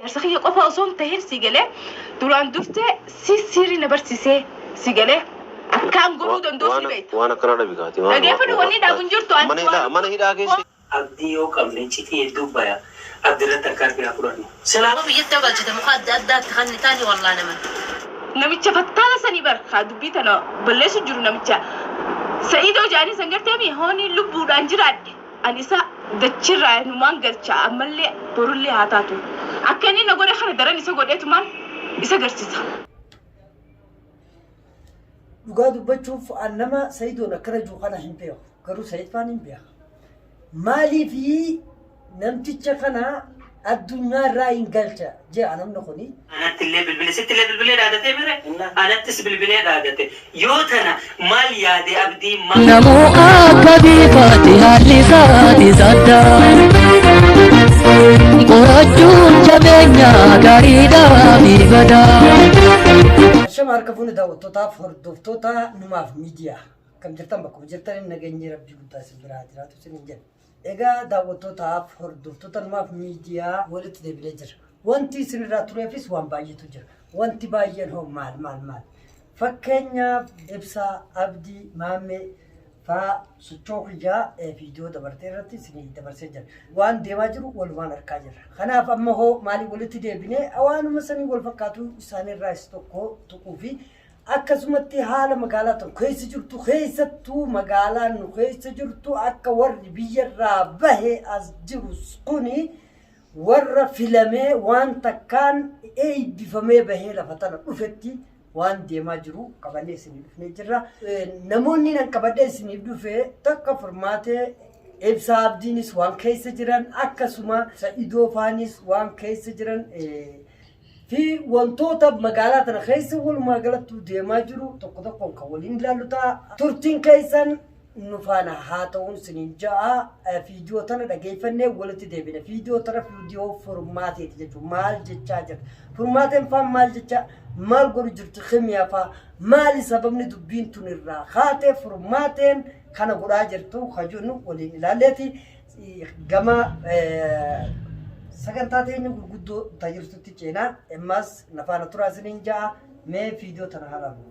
Jaarsa kiyya qofa osoo hin tahin si galee duraan dursee si sirri na barsiisee si galee akkaan godhuu danda'us ni Waan beekta. waan akkanaa dhabi kaati. Waan Dhageeffadhu wanni dhaabu hin jirtu ani mana hidhaa waan mana hidhaa keessa Abdii yoo qabne iccitii hedduu baya. Abdi irratti tarkaanfii haa fudhannu. Silaa. Biyyatti yoo galchite muka adda addaatti kan taani wallaanaman. Namicha fattaala sanii bar kaa dubbii tana balleessu jiru namicha Sa'idoo jaanii san garteemi hooni lubbuudhaan jiraadhe ani isa dachirraa numaan galcha ammallee borullee haa taatu akka inni na godhe kana daran isa godheetumaan isa garsiisa. Dhugaa dubbachuuf an nama Sayidoon akkana jiru kana hin beeku. Garuu Sayid faan hin beeka. Maaliif namticha kana addunyaa irraa hin galcha jedha namni kuni. Anatti illee bilbile sitti illee bilbilee dhaadatee mire anattis bilbilee dhaadate yoo tana maal yaade abdii maal. Namuu akka biifaatti haalli isaatis adda. Qorachuun jabeenya gaariidhaa fi badaa. Ashama harka fuune daawwattootaaf hordoftoota numaaf miidiyaa. Akkam jirtan bakkuma jirtan nageenyi rabbii guddaa isin biraa jiraatu isin hin jedhu. Egaa daawwattootaaf hordoftoota numaaf miidiyaa walitti deebinee jira. Wanti isinirraa tureefis waan baay'eetu jira. Wanti baay'een hoo maal maal maal? Fakkeenyaaf Ibsaa, Abdii, Maammee faa sochoo kiyyaa viidiyoo dabartee irratti isinii dabarsee jira. Waan deemaa jiru walumaan argaa jirra. Kanaaf amma hoo maaliif walitti deebinee waanuma sanii wal fakkaatu isaanirraas tokko tuquu fi akkasumatti haala magaalaa tun keessa jirtu keessattuu magaalaan nu keessa jirtu akka warri biyyarraa bahe as jiru kuni warra filamee waan takkaan eebbifamee bahee lafa tana dhufetti waan deemaa jiru qabannee isinii dhufnee jirra. Namoonni nan qabadhee isiniif dhufe takka furmaatee Ibsaa Abdiinis waan keessa jiran akkasuma Sa'idoo faanis waan keessa jiran fi wantoota magaalaa tana keessa walumaa galattuu deemaa jiru tokko tokkoon kan waliin ilaallu ta'a. Turtiin keessan nu faana haa ta'uun isiniin ja'a. Viidiyoo tana dhageeffannee walitti deebina. Viidiyoo tana viidiyoo furmaateeti jechuudha. Maal jechaa jirti? Furmaateen faan maal jechaa? Maal godhu jirti? Kimiyaa faa? Maali sababni dubbiin tun irraa kaate furmaateen kana godhaa jirtu kajuun waliin ilaalleeti. Gama sagantaa teenya gurguddoo tajirtutti ceenaa. Ammas na faana turaa isiniin ja'a. Mee viidiyoo tana haa ilaallu.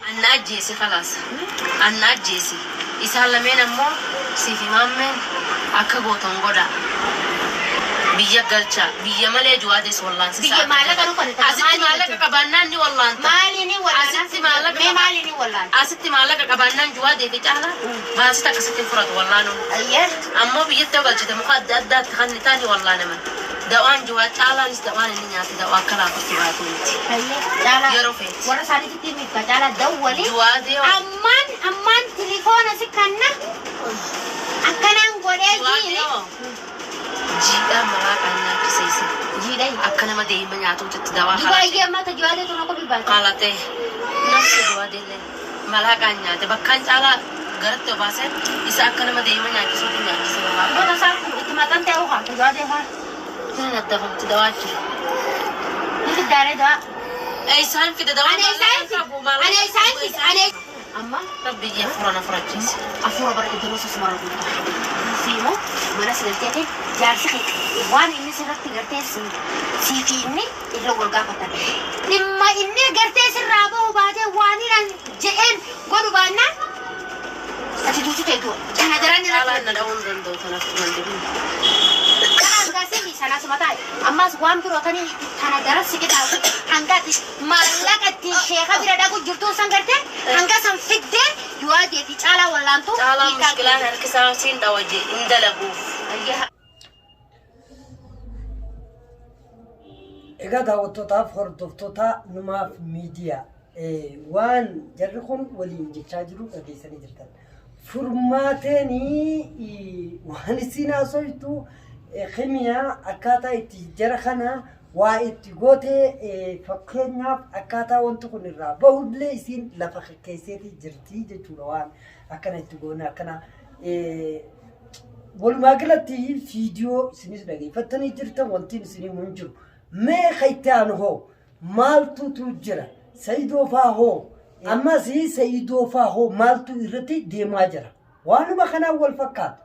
Anna ajjeesi kalaas. Anna ajjeesi. Isaan lameen ammoo siif himaammeen akka gootan godhaa. Biyya galchaa. Biyya malee juwaades wallaansisa. Biyya maallaqa nu kan Asitti maaliin maallaqa galcha? qabaannaan ni wallaanta. Maaliin wallaana? Asitti maallaqa Mee maaliin wallaana? Asitti maallaqa qabaannaan juwaadee fi caalaa baasita akkasitti hin furatu wallaanuun. Ayyee. Ammoo biyyatti yoo galchite muka adda addaatti kan taani wallaanaman. Dawaan juwaa caalaanis dawaan inni nyaate dawaa akka laafatti baatu miti. Ayyee. Caalaa. Yeroo feeti. Warra isaaniitti himta caalaa dawwali. Juwaadee Ammaan ammaan tilifoona si kanna akkanaan godhee jiini. Jiidhaa maraaqaan nyaachise isa. Jiidhay. Akka nama deema nyaatuutti dawaa Duba ayyee ammaa tajaajila tun akka bilbaata. Qalatee nafsi juwaadeellee malaaqaan nyaate bakkaan caalaa garatti obaase isa akka nama deema nyaachisuutti nyaachise malaaqa. Goota isaa kun itti maxxantee hoo tajaajila haa. Kun addafamti dawaa jira. Ni fiddaalee dawaa. Isaan fide dawaa Ani isaan maallaqa qabu fide. Ani isaan fide. Ani amma Rabbi iyya fura na furachiise. Afuura bara iddoo sosuma raguuta. Siimoo mana sigalteetiin jaarsi kee waan inni sirratti gartee sii fi inni irra wal gaafatan. Dhimma inni gartee sirraa bahu baatee waan inni je'een godhu baannaan ati duutu ta'e du'a. Kana daran Caalaan irratti na dha'uu hin danda'u kanaaf turan deebiin. Kanaaf gaasee sanaas mataa ammas waan biroo tanii kana daran si qixaasu hanga ati maallaqa ittiin sheeka bira dhaqu jirtu san gartee hanga san fiddee du'aa fi caalaa wallaantu. Caalaan mushkilaan harkisaa siin dhawa jee hin dalaguuf. Egaa daawwattootaaf hordoftoota numaaf miidiyaa waan jarri kun waliin jechaa jiru dhageessanii jirtan. Furmaateen waan isin haasoftu kimiyaa akkaataa itti jara kana waa itti gootee fakkeenyaaf akkaataa wanti kun irraa bahullee isin lafa keesseetii jirti jechuudha waan akkana itti goone akkana. Walumaa galatti viidiyoo isinis dhageeffattanii jirtan wanti isinii hin jiru. Mee kan itti aanu hoo maaltutu jira? Sayidoo faa hoo? Ammas sayidoo faa hoo maaltu irratti deemaa jira? Waanuma kanaan wal fakkaatu.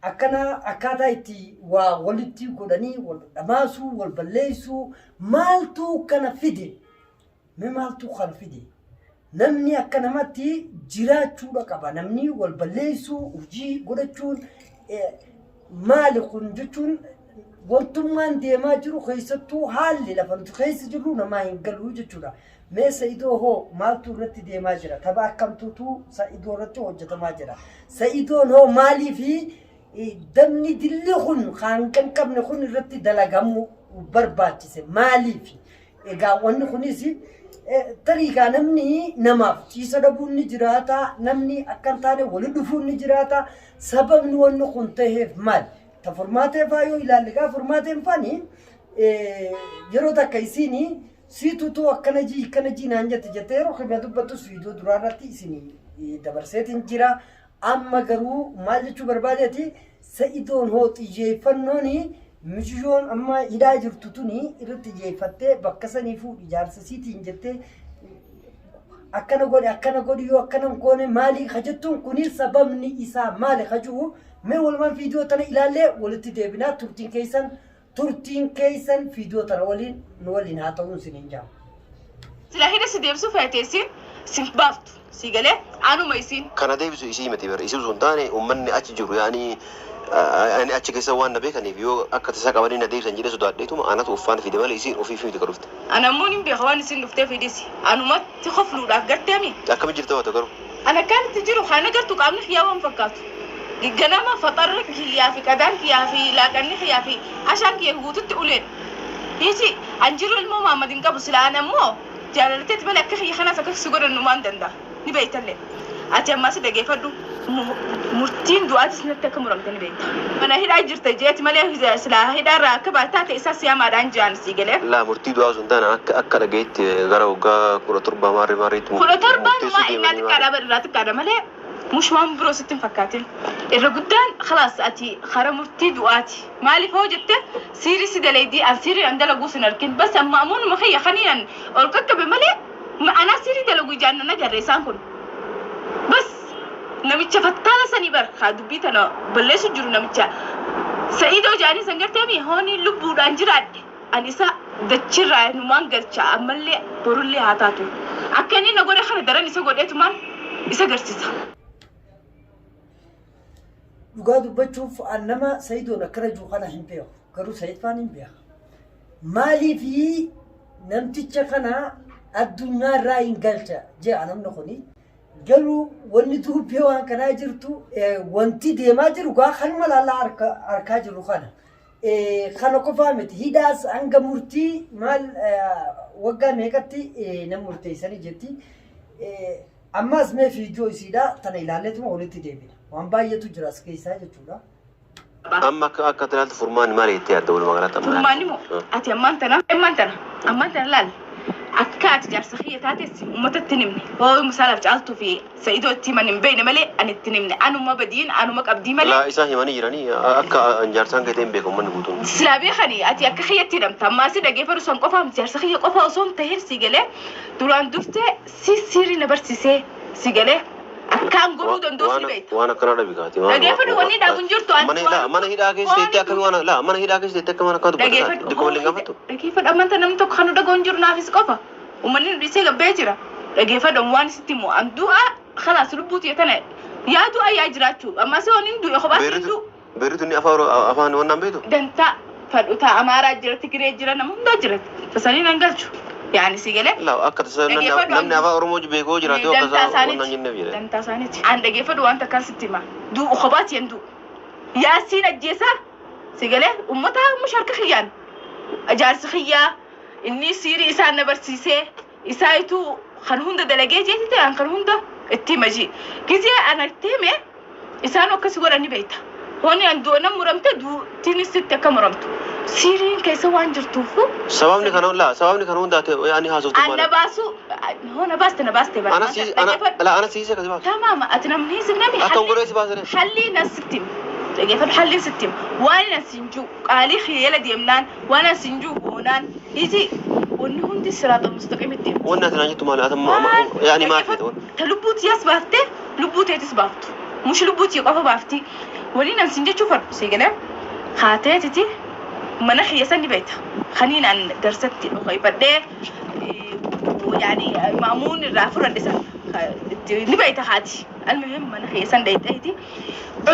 Akkana akkaataa itti waa walitti godhanii wal dhamaasuu, wal balleessuu maaltu kana fide? Mee maaltu kana fide? Namni akka namatti jiraachuudha qaba. Namni wal balleessuu, hojii godhachuun maali kun jechuun wantummaan deemaa jiru keessattuu haalli lafa nuti keessa jirru namaa hin galu jechuudha. Mee Sa'idoo hoo maaltu irratti deemaa jira? Tapha akkamtuutu Sa'idoo irratti hojjetamaa jira? Sa'idoon hoo maaliifi dabni dilli kun kan hin qabne kun irratti dalagamuu barbaachise maaliifi? Egaa wanni kunis tarii egaa namni namaaf ciisa dhabuun ni jiraata, namni akka hin taane wali dhufuun ni jiraata. Sababni wanni kun ta'eef maali? Ta furmaatee faa yoo ilaalle egaa furmaateen faani yeroo takka isiin siitutu akkana jii akkana jii naan jette jettee yeroo kana dubbattus viidiyoo duraa irratti isin dabarseetiin jira. Amma garuu maal jechuu barbaadeeti Sa'idoon hoo xiyyeeffannoon miciyyoon amma hidhaa jirtu tuni irratti xiyyeeffattee bakka sanii fuudhi jaarsa siitiin jettee akkana godhi akkana godhi yoo akkana hin goone maali ka jettuun kuni sababni isaa maali ka jiru mee walumaan viidiyoo tana ilaallee walitti deebinaa turtiin keessan viidiyoo tana waliin nu waliin haa ta'uun isiniin jaama. Sila hidha si deebisuu feete isiin sin baaftu. Si galee anuma isiin. Kana deebisu isii miti bara isii osoo hin taane uummanni achi jiru yaani ani achi keessa waan na beekaniif yoo akka tasaa qabanii na deebisan jedhee sodaadheetuma anatu uffaan fide malee isiin ofiif miti ka dhufte. Anammoo nin beeka waan isin dhuftee fidisi. Anumatti kofluudhaaf garteemi. Akkami jirta waata garuu? Ana akkanatti jiru kana gartu qaamni kiyyaa waan fakkaatu. Ganama faxarri kiyyaa fi qadaan kiyyaa fi laaqanni kiyyaa fi ashaan kiyya guututti uleen. Hiisi an jiru ilmoo Muhammad hin qabu sila an ammoo jaalalteetti malee akka kiyya kanaas akka si godhannu waan danda'a. Ni beektallee. Ati ammaa si dhageeffadhu. Murtiin du'aatis natti akka muramte ni beekta. Mana hidhaa jirta jeeti malee silaa hidhaarraa akka baataa ta'e isaa siyaamaadhaan ji'aan sii galee. Laa, murtii du'aa osoo hin taane akka dhageetti gara waggaa 17 maarree maarreetti 17 murteessuu numaa innaa deemanii. Xiqqaadha bara irraa xiqqaadha malee mush waan biroo sitti hin fakkaatin. Irra guddaan khalaas ati kara murtii du'aati. Maaliif hoo jette siirii si dalaydii an siirii an dalaguu sin argin. Bas amma amuunuma kiyya kaniin an ol qaqqabe malee anaa siirii dalagu ijaan nan agarre isaan kun. Bas namicha fattaala sanii bar haa dubbii tana balleessu jiru namicha Sa'idoo jaanii san garteemi hooni lubbuudhaan jiraadhe an isa dachirraa numaan galcha ammallee borullee haa taatu. Akka inni na godhe kana daran isa godheetumaan isa garsiisa. Dhugaa dubbachuuf an nama Sa'idoon akkana jiru kana hin beeku. Garuu Sa'id faan hin beeka. Maaliifi namticha kana addunyaa irraa hin galcha jedha namni kuni. Garuu wanni dubbee waan kanaa jirtu wanti deemaa jiru gaa kanuma laallaa harkaa jiru kana. Kana qofaa miti hidhaas hanga murtii maal waggaa meeqatti nam murteessanii jetti. Ammas mee viidiyoo isiidha tana ilaalleetuma walitti deebina. Waan baay'eetu jira as keessaa jechuudha. Amma akka ilaaltu furmaanni maali jettee yaadda walumaa galatti amma? Furmaanni moo ati ammaan tana laal akka ati jaarsa kiyya taates uummatatti hin himne. Hoo misaalaaf caaltuu fi Sa'idoo itti himan hin beekne malee ani itti hin himne. Anuma badiin anuma qabdii malee. Laa, isaan himanii jiranii akka jaarsaan kee ta'e hin beeku uummanni guutuun. Silaa beekanii ati akka kiyyatti hidhamta. Ammaa si dhageeffadhu san qofa jaarsa kiyya qofa osoo hin tahin si galee duraan dursee si siirii na barsiisee si galee akkaan godhuu danda'u si beekta. Waan akkanaa dhabi kaati. Dhageeffadhu wanni dhaabu hin jirtu. Mana hidhaa mana hidhaa keessa teettee akkami waan laa mana hidhaa keessa teettee akkami waan akkana dubbata Dhageeffadhu. xiqqoo waliin gaafattu. Dhageeffadhu amanta namni tokko kan nu dhaga'u hin jiru naafis qofa. Uummanni nu dhiisee gabbee jira. Dhageeffadhu waan sitti himu an du'a khalaas lubbuuti tana yaa du'a yaa jiraachuu amma si waan hin du'e kophaa hin du'u. Beeritu inni afaan afaan wannan beektu. Dantaa fadhu taa Amaaraa jira, Tigiree jira, nama hundaa jira. Tasanii nan galchu. Yaani si galee. Laa, akka tasa namni afaan Oromoo beekoo jiraate akka Dantaa isaa wannan isaaniiti. jenneef jedhe. Dantaa isaaniiti. An dhageeffadhu waan takkaan sitti hima. Du'u kophaati hin du'u. Yaasiin ajjeesaa si galee uummata musharka kiyyaan. Jaarsi kiyyaa inni siirii isaan na barsiisee isaayituu kan hunda dalagee jeeti ta'an kan hunda itti hima jii. Gizee an itti hime isaan akkasi godhan ni beekta. Hooni an du'a nan muramte duutiinis sitti akka muramtu. Siiriin keessa waan jirtuufu. Sababni kana laa sababni kana hundaa ta'e ani haasoftu An na maali? baasu hoo na baaste na baaste bara. Ana si ana laa ana siise kasi baasu. Tamaama ati namni hin nami Akkam godhee si baasane? Hallii na sitti hima. Dhageeffadhu halliin sitti hima. Waan na siin jiru qaalii kiyyala deemnaan waan na siin jiru goonaan iji wanni hundi siraata mustaqimitti deemti. Wanni ati naan jettu maali? Ati yaani maal feete? Ta lubbuu tiyyaas baaftee lubbuu teetis baaftu. Mushi lubbuu tiyya qofa baafti. Waliin an sin jechuu fadhu sii galee haateetiti mana kiyya san ni beekta. Kaniin an darsatti dhokaifadhee yaani maamuun irraa fudhadhe san ni beekta haati. Almuhim mana kiyya san dhayxeeti.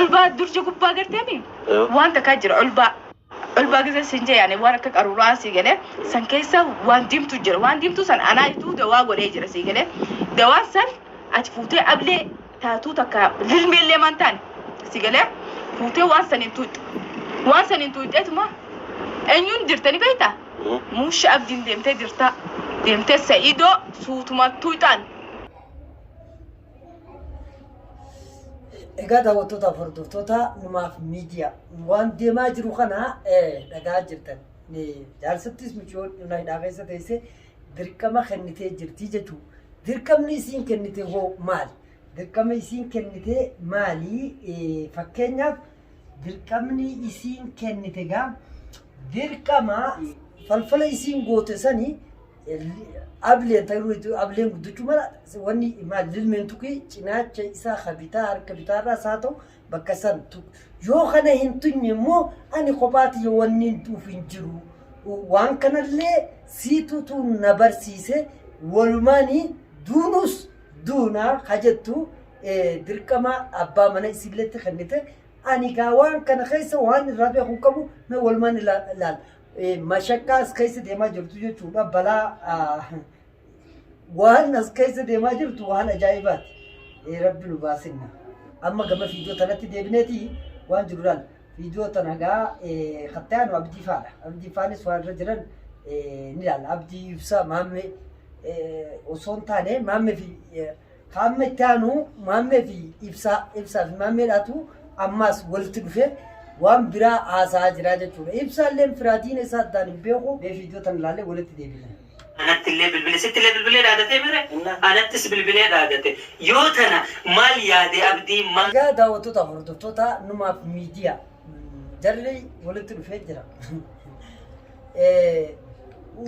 Ulbaa durja gubbaa garteemi waan takkaa jira ulbaa. Ulbaa gisa sin jee yaani waan akka qaruuraa sii galee san keessa waan diimtuu jira. Waan diimtuu san anaa ituu dawaa godhee jira sii galee. Dawaan san ati fuutee ablee taatuu takka lilmeellee maan taane si galee fuutee waan saniin tuuxxe. Waan saniin tuuxxeetuma eenyuun dirtani beektaa? Muusha abdiin deemtee dirtaa. Deemtee Sa'iidoo suutuma tuuxaan. Egaa daawwattootaaf hordoftoota numaaf miidiyaa waan deemaa jiru kana dhagaa jirtan. Jaarsattis mucayyoon dhimma hidhaa keessa teessee dirqama kennitee jirti jechuudha. Dirqamni isiin kennite hoo maali? Dirqama isiin kennite maali? Fakkeenyaaf dirqamni isiin kennite gaa dirqama falfala isiin goote sani ableen ta'uu ableen guddachuu mala wanni maal lilmeen tuqii cinaacha isaa ka bitaa harka bitaarraas haa ta'u bakka san tuqu. Yoo kana hin tunye immoo ani kophaati wanni dhuuf hin jiru. Waan kanallee siitutu na barsiise walumaanii duunus duunaa ka jettu dirqama abbaa mana isiilleetti kennite. Ani gaa waan kana keessa waan irraa beeku hin qabu mee walumaan ilaala. Mashakkaa as keessa deemaa jirtu jechuudha balaa waan as keessa deemaa jirtu waan ajaa'ibaati. Rabbi nu baasinna. Amma gama viidiyoo tanatti deebineeti waan jiru ilaala. Viidiyoo tana gaa kattaanu Abdii faadha. Abdii faanis waan irra jiran ni ilaalla. Abdii ibsa maammee osoo hin taane maammee fi kaamma itti aanu maammee fi ibsaa ibsaa fi maammeedhaatu ammaas walitti dhufee waan biraa haasa'aa jira jechuudha. Ibsaalleen firaadiin isaa addaan hin beeku. Mee viidiyoo tana ilaallee walitti deebina. Anatti illee bilbile sitti illee bilbilee dhaadatee mire anattis bilbilee dhaadate yoo tana maal yaade abdii maal Egaa daawwattoota hordoftoota numaaf miidiyaa jarri walitti dhufee jira.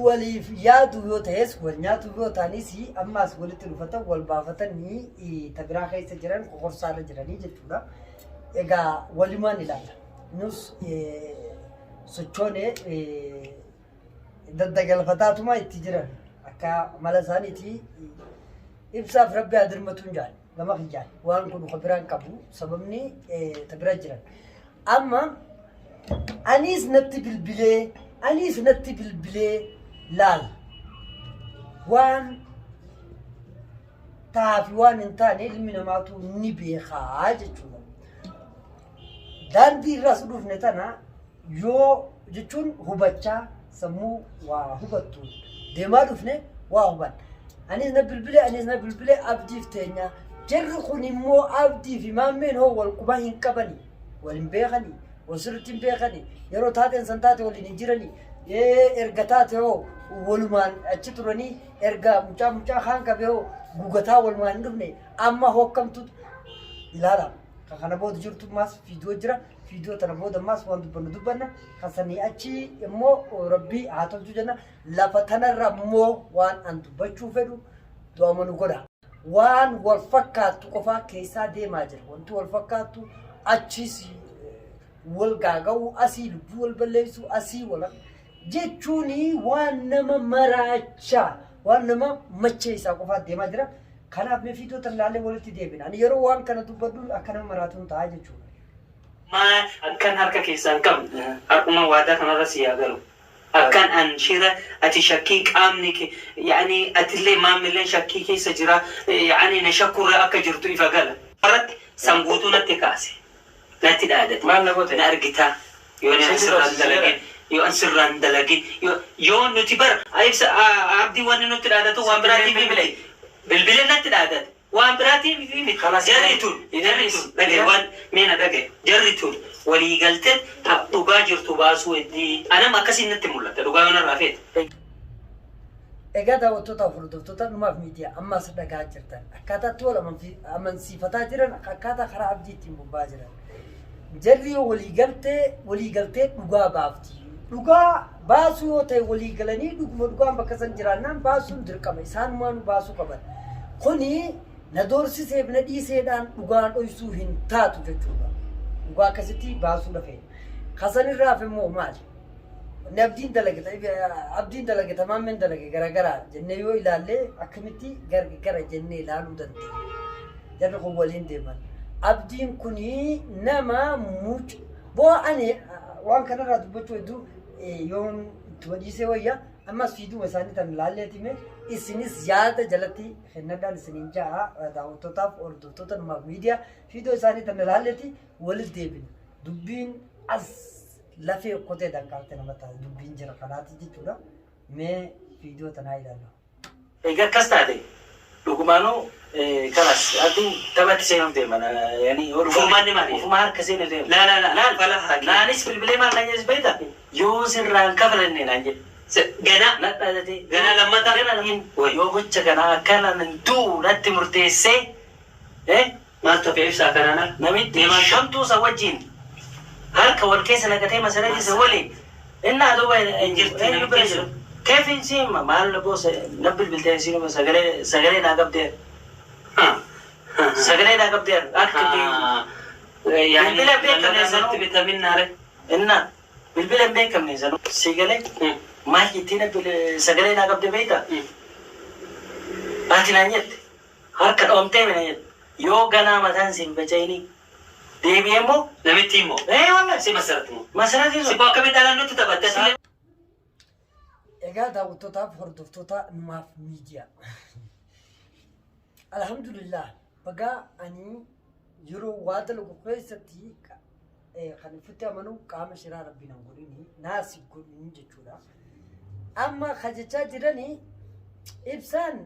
Waliif yaadu yoo ta'es wal nyaatu yoo ta'anis ammaas walitti dhufatan wal baafatanii tabiraa keessa jiran kokorsaarra jiranii jechuudha. Egaa walumaan ilaalla. Nus sochoonee daddagalfataatuma itti jiran akka mala isaaniiti ibsaaf rabbi haa dirmatuun jaal gama kiyyaan waan kun ka biraan qabu sababni ta bira jiran. Amma anis natti bilbilee anis natti bilbilee laal waan ta'aa fi waan hin taane ilmi namaatu ni beekaa jechuudha. Daandii irraas dhufne tana yoo jechuun hubachaa sammuu waa hubattu deemaa dhufne waa hubanna. Anis na bilbilee anis na bilbilee abdiif teenya. Jarri kun immoo abdii fi maammeen hoo wal quba hin qabani. Wal hin beekani. Wal sirriitti hin beekani. Yeroo taateen san taate waliin hin jirani. Erga taate hoo walumaan achi turanii erga mucaa mucaa kaan qabee hoo gugataa walumaan hin dhufne amma hookkamtu ilaala. Ka kana booda jirtu maas viidiyoo jira. Viidiyoo tana booda maas waan dubbannu dubbanna. Kan sanii achi immoo rabbii haa tolchu jenna. Lafa tanarra immoo waan an dubbachuu fedhu du'ama nu godha. Waan wal fakkaattu qofaa keessaa deemaa jira. Wanti wal fakkaattu achis wal gaaga'uu asii lubbuu wal balleessuu asii wal jechuun waan nama maraachaa waan nama macheessaa qofaa deemaa jira. Kanaaf mee viidiyoo tana ilaallee walitti deebina. Ani yeroo waan kana dubbadhu akka nama maraatuun ta'a jechuudha. Maa akkan harka keessaa hin qabne har'uma waadaa kanarra si yaa galu. Akkan an shira ati shakkii qaamni kee yaani atillee maammilleen shakkii keessa jira yaani na shakkurra akka jirtu ifa gala. Irratti san guutuu natti kaase natti dhaadate. Maal na goote? Na argitaa yoo ani Sitti sirraan dhoksise dalagin yoo an sirraan dalagin yoo nuti bar ibsa abdii wanni nutti dhaadatu waan Sitti illee biraatiif bilbile. miti. Bilbilee natti dhaadate waan biraatiif miti. Kalaas Jarri tun jarri tun dhagaye waan mee na dhagaye jarri tun walii galtee dhugaa jirtu baasuu heddii anam akkasiin natti mul'ata dhugaa yoo narraa feete. Egaa daawwattoota hordoftoota numaaf miidiyaa ammas dhagaa jirtan akkaataatti wal amansiifataa jiran akkaataa karaa abdii ittiin bobba'aa jiran. Jarri yoo walii galtee walii galtee dhugaa baafti. Dhugaa baasuu yoo ta'e walii galanii dhuguma dhugaan bakka san jiraannaan baasuun dirqama isaanumaan baasuu qaban. Kuni na doorsiseef na dhiiseedhaan dhugaa dhoysuu hin taatu jechuudha. Dhugaa akkasitti baasuu dhafee. Kasan irraa hafe immoo maali? Wanni abdiin dalage abdiin dalage tamaamen dalage garagaraa jennee yoo ilaalle akkamitti gargara jennee ilaaluu dandeenya. Jarri kun waliin deeman. Abdiin kuni nama muc boo ani waan kanarraa dubbachuu hedduu yoon ittuma dhiisee wayya ammas fiiduma isaanii tan ilaalleetime isinis yaada jalatti kennadhaan isiniin ja'a daawwattootaaf hordoftoota numaaf miidiyaa fiidoo isaanii tan ilaalleeti walitti deebina. Dubbiin as lafee okkotee danqaarte nama taate dubbiin jira kanaati jechuudha. Mee fiidoo tanaa ilaallu. Egaa akkas taate dhugumaanuu kalas abdiin taphatti seenuuf deema. Yani Furmaanni maali? Ufuma harka seenuuf deema. La la la. Laal Fala haaki. naanis bilbilee maal naan jedhes beektaa? Yoo sirraan kafalanne naan jedhe. Gana. Na dhalatee. Gana lammataa. Gana lammataa. Yoo gocha kana akkana nan du'u natti murteessee Maaltu hafe ibsaa kanaan ala? namitti Mee maaltu? shamtuu isa wajjin harka wal keessa naqatee masaraa isa waliin innaa duuba Hin jirti eenyu bira namitti jiru. Keefin siima maal boosa na bilbiltee siima sagalee sagalee naa qabdee sagalee naa qabdee akka Bilbila Bilbila beekamne sanuu bitaminnaare. innaa bilbila hin beekamne sanuu si galee maal ittiin sagalee naa qabdee beektaa? Ati naan jette harka dhoomtee mina jette yoo ganaa mataan siin baca'ini deebi'ee immoo Namitti immoo. ee wallahi Si masarratti immoo. masarratti Si bakka midhaan nutti taphatte asillee. Egaa daawwattootaaf hordoftoota numaaf miidiyaa. Alhamdulillah bagaa ani yeroo waa dalagu keessatti kan ofitti amanu qaama shiraa rabbiin hin godhini naasi godhini jechuudha. Amma kajechaa jiranii ibsaan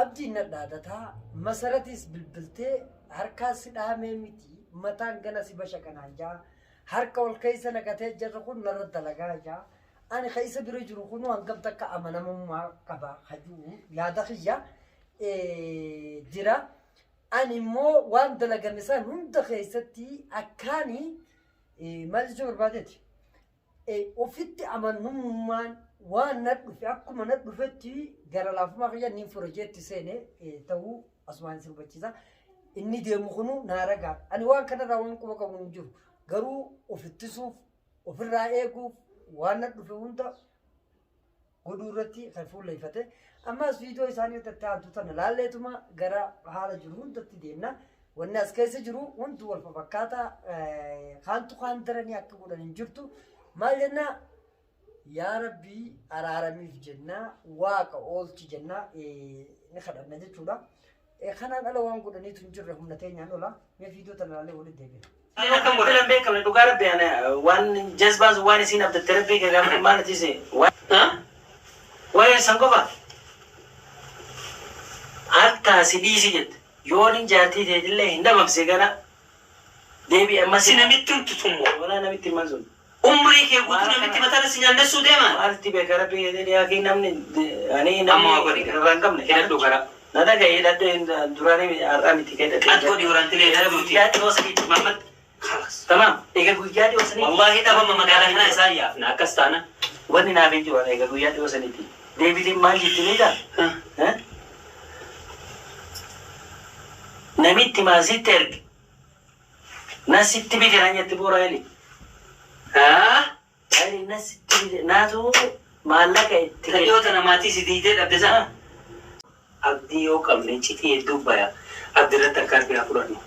abdiin na dhaadataa masaratis bilbiltee harkaa si dhahamee miti mataan gana si bashakanaan jaa harka ol keessa naqatee jarri kun narra dalagaa jaa ani ka isa bira jiru kun hangam takka amanamummaa qaba hajuu yaada kiyya jira. Ani immoo waan dalagame san hunda keessatti akkaani maal jechuu barbaadeeti? Ofitti amanamummaan waan na dhufe akkuma na dhufetti gara laafumaa kiyya niin fura jeetti seene ta'uu asumaan isin hubachiisa. Inni deemu kunu naa ragaa. Ani waan kanarraa waan quba qabu hin jiru. Garuu of ittisuuf ofirraa eeguuf waan na dhufe hunda godhuu irratti kan fuulleffate. Ammas viidiyoo isaanii irratti aantu tana laalleetuma gara haala jiru hundatti deemna. Wanni as keessa jiru hundi wal fakkaataa kaantu kaan daranii akka godhan hin jirtu. Maal jennaa? Yaa Rabbii araaramiif jennaa waaqa oolchi jennaa ni kadhanna jechuudha. Kanaan ala waan godhaniitu hin jirre humna teenyaan ola. Mee viidiyoo tana laallee walitti deebina. Bilbila hin beekamne dhugaa rabbi ana waan jazbaan sun waan isiin abdatte rabbii gaafa maal tise waan san qofa harkaa si dhiisi jette yoon jaartii teetillee hin dhabamse gana deebi ammas Si namitti himtu tummoo. Walaa namitti himan sun Umrii kee guutuu namitti mataan si nyaannessuu deema. Maalti beeka rabbii jedhee yaakii namni ani Amma namni waa godhi. irraa hin qabne. Hidhadhu gara. Na dhagaye hidhadhu duraanii har'aa miti kan Qad godhi horantilee hidhadhuuti. Guyyaa dhiyoo saniitti. Mamad. Khalas. Tamaam egaa guyyaa dhiyoo saniitti. Wallahi dhabama magaalaa kanaa isaan yaafna akkas taana. Wanni naaf hin jiru egaa guyyaa dhiyoo saniitti. Deebitiin maal jetti beektaa? Namitti maasitti erge. Na sitti bite naan jette boora eli. Eli na sitti bite naatu maallaqa itti Dhiyoo tana maatii si diidee dhabde sana. Abdii yoo qabne citii hedduu baya. Abdiirratti akka argaa fudhannu.